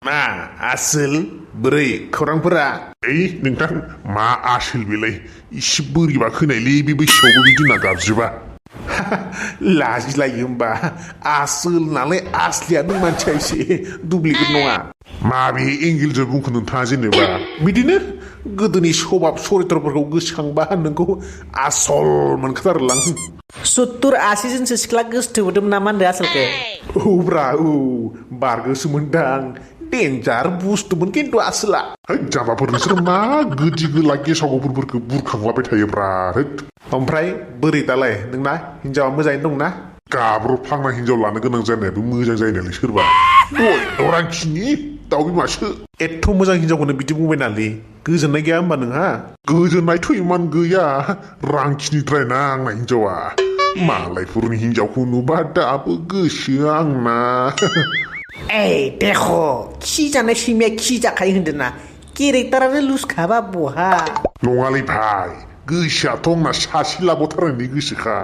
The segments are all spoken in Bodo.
मा आसोल बोरै खौरांफोरा नोंथां मा आसोल बेलाय इसे बोरैबा खोनायलै बे बैसोआवबो बिदिना गाबज्रिबा लाजिलायो होमबा आसोल नालाय आसलिया नों मानसिया एसे दुप्लिकेट नङा माबे एंगेलजों बुंखो नोंथाङा जेनेबा बिदिनो गोदोनि सभाब चरित्रफोरखौ गोसोखांबा नोंखौ आसल मोनखाथारोलां 70-80 जनसो सिख्ला गोसोथोबोदोंमोन नामा होनदो आसलके औब्रा औ बारगोसो मोनदां डेन्जार बुस्थुमोन खिन्थु आसोला जाबाफोर नोंसोर मा गोदि गोला गेसावफोरखौ बुरखांलाबाय थायोब्रा ओमफ्राय बोरै दालाय नोंना हिनजावा मोजाङैनो दंना गाब्रबफ्लांना हिनजाव लानो गोनां जानायाबो मोजां जायोनालै सोरबा रांखिनि दाउ बिमासो एथ' मोजां हिनजावखौनो बिदि बुंबाय नालै गोजोननाय गैया होमबा नोंहा गोजोननायथ' इमान गैया रांखिनिद्रायना आंना हिनजावा मालायफोरनि हिनजावखौ नुबा दाबो गोसोआ आंना देखो खि जानाय सैमाया खि जाखायो होनदोंना केरेक्टारानो लुजखाबा बहा नङालै भाइ गोसोआथ' आंना सासे लाबावथारनायनि गोसोखा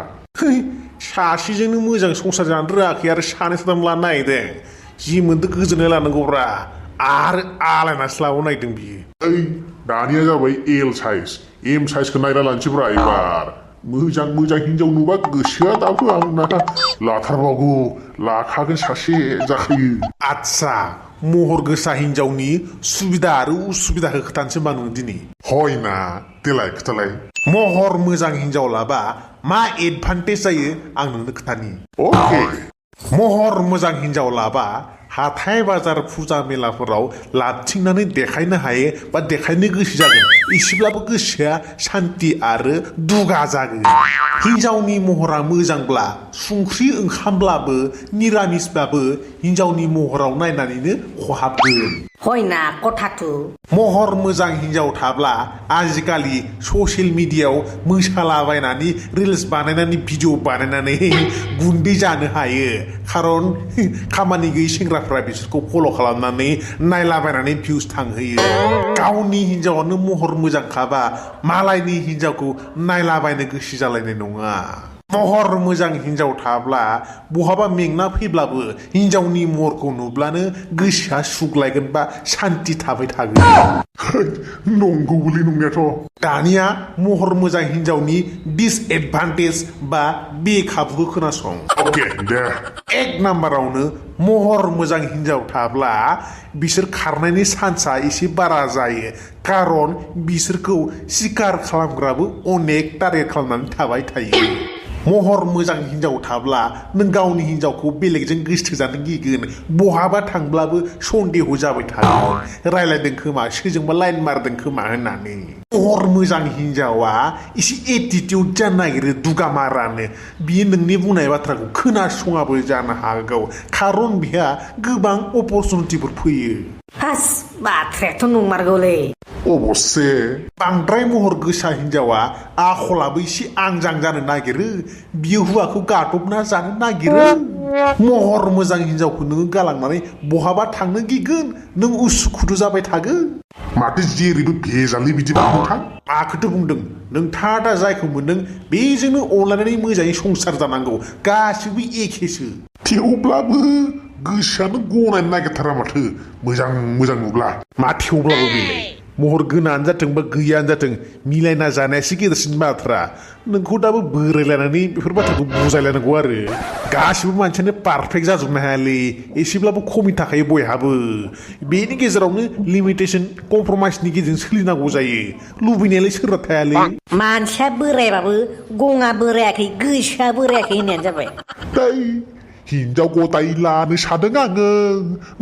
सासेजोंनो मोजां संसार जानो रोङाखै आरो सानै साथाम लानो नागिरदों जि मोनदो गोजोननाय लानांगौब्रा आरो आलायनासो लाबाव नागिरदों बियो दानिया जाबाय एल साइज एम साइजखौ नायना लानोसैब्रा एबार मोजां मोजां हिनजाव नुबा गोसोआ दाबो आंना लाथारबावगौ लाखागोन सासे जाखायो आदसा महर गोसा हिनजावनि सुबिदा आरो उसुबिदाखौ खोथानोसै मा नों दिनै हयना देलाय खोथालाय महर मोजां हिनजाव लाबा मा एडभान्टेज जायो आं नोंनो खोथानि महर मोजां हिनजाव लाबा हाथाय बाजार फुजा मेलाफोराव लाबथिंनानै देखायनो हायो बा देखायनो गोसो जागोन एसेब्लाबो गोसोआ सान्ति आरो दुगा जागोन हिनजावनि महरा मोजांब्ला संख्रि ओंखामब्लाबो निरामिसब्लाबो हिनजावनि महराव नायनानैनो खहाबगोन हयना कथाथु महर मोजां हिनजाव थाब्ला आजिखालि ससियेल मिडियायाव मोसालाबायनानै रिल्स बानायनानै भिडिअ बानायनानै गुन्दै जानो हायो खारन खामानि गैयै सेंग्राफ्रा बिसोरखौ फल' खालामनानै नायलाबायनानै भिउस थांहोयो गावनि हिनजावानो महर मोजांखाबा मालायनि हिनजावखौ नायलाबायनो गोसो जालायनाय नङा महर मोजां हिनजाव थाब्ला बहाबा मेंना फैब्लाबो हिनजावनि महरखौ नुब्लानो गोसोआ सुग्लायगोन बा सान्ति थाबाय थागोन नंगौलै नंनायाथ' दानिया महर मोजां हिनजावनि डिसएडभान्टेज बा बेखाबुखौ खोनासं एक नाम्बारावनो महर मोजां हिनजाव थाब्ला बिसोर खारनायनि चान्सआ एसे बारा जायो खारन बिसोरखौ सिखार खालामग्राबो अनेक टारगेट खालामनानै थाबाय थायो महर मोजां हिनजाव थाब्ला नों गावनि हिनजावखौ बेलेगजों गोसोथोजानो गिगोन बहाबा थांब्लाबो सन्देह जाबाय थागोन रायलायदों खोमा सोरजोंबा लाइन मारदों खोमा होननानै महर मोजां हिनजावा एसे एटिटिउड जानो नागिरो दुगामारानो बियो नोंनि बुंनाय बाथ्राखौ खोनासङाबो जानो हागौ खारन बिहा गोबां अपरचुनिटिफोर फैयो हास बाथ्रायाथ' नंमारगौलै अबस्से बांद्राय महर गोसा हिनजावा आखलाबो एसे आंजां जानो नागिरो बियो हौवाखौ गादबना जानो नागिरो महर मोजां हिनजावखौ नोङो गालांनानै बहाबा थांनो गिगोन नों उसुखुथु जाबाय थागोन माथो जेरैबो भेजालि बिदिबा नोंथां माखौथो बुंदों नोंथाङा दा जायखौ मोनदों बेजोंनो अनलायनानै मोजाङै संसार जानांगौ गासिबो एखेसो थेवब्लाबो गोसोआनो गनायनो नागिरथारा माथो मोजां मोजां नुब्ला मा थेवब्लाबो बेलाय महर गोनाङानो जाथों बा गैयानो जाथों मिलायना जानायासो गेदेरसिन बाथ्रा नोंखौ दाबो बोरायलायनानै बेफोर बाथ्राखौ बुजायलायनांगौ आरो गासिबो मानसियानो पारफेक्ट जाजोबनो हायालै एसेब्लाबो खमि थाखायो बयहाबो बेनि गेजेरावनो लिमिटेसन कमप्रमाइसनि गेजेरजों सोलिनांगौ जायो लुबैनायालाय सोरबा थायालै मानसिया बोरायबाबो गङा बोरायाखै गोसोआ बोरायाखै होननायानो जाबाय हिनजाव गदाय लानो सादों आङो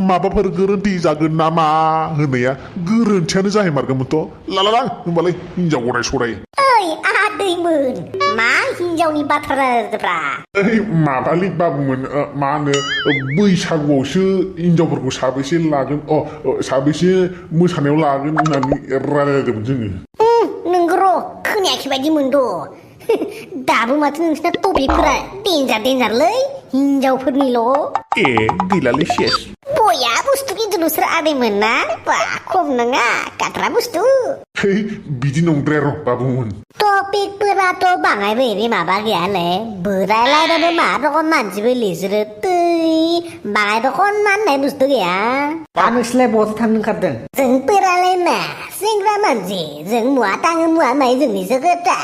माबाफोर गोरोन्थि जागोन नामा होननाया गोरोन्थियानो जाहैमारगोनमोनथ' लालाला होनबालाय हिनजाव गदाय सदाय आदैमोन मा हिनजावनि बाथ्रा रायज्लायदोब्रा माबालै बाबुमोन मा होनो बैसागुआवसो हिनजावफोरखौ साबेसे लागोन साबेसे मोसानायाव लागोन होननानै रायलायदोंमोन जोङो नोंगौ र' खोनायाखै बायदि मोनद' दाबो माथो नोंसिना टपिकफोरा डेन्जारलै हिनजावफोरनिल' गैलालै सेस बया बुस्थु खिन्थु नोंसोर आदैमोन ना बा खम नङा गाद्रा बुस्थु बिदि नंद्राया र' बाबुमोन टपिकफोराथ' बाङाय बेरे माबा गैयालै बोरायलायबाबो मा रखम मानसिबो लिसोरो बाङाय खनमान होननाय बुस्थु गैया दा नोंसोरलाय बहाथो थांनो ओंखारदों जोंफोरालाय मा सेंग्रा मानसि जों मुवा थाङो मुवा माय जोंनिसो खोथा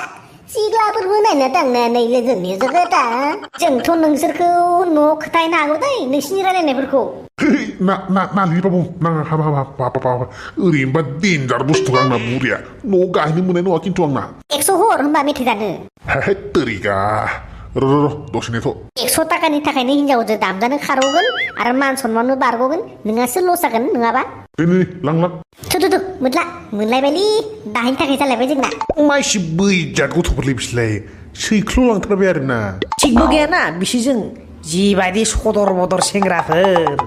सिख्लाफोरबो नायना थांनानैलाय जोंनिसो खोथा जोंथ' नोंसोरखौ न' खोथायनो हागौ दै नोंसिनि रायलायनायफोरखौ नालि बाबु नाङा हाबा ओरैनोबा देन्जार बुस्थु आंना बुरिया न'आव गाहैनो मोननाय नङा खिन्थु आंना 100 हर होनबा मेथाइ जानो हे तरिका र' दसे नेथ' 100 थाखानि थाखायनो हिनजावजों दामजानो खारग'गोन आरो मान सनमानबो बारग'गोन नोंहासो लस जागोन नङाबा नै लां थु मोदला मोनलायबायलै दाहायनि थाखाय जालायबाय जोंना माइसि बैजाद गथ'फोरलै बिसोरलाय सैख्ल' लांथारबाय आरोना थिगबो गैयाना बिसोरजों जिबायदि सदर बदर सेंग्राफोर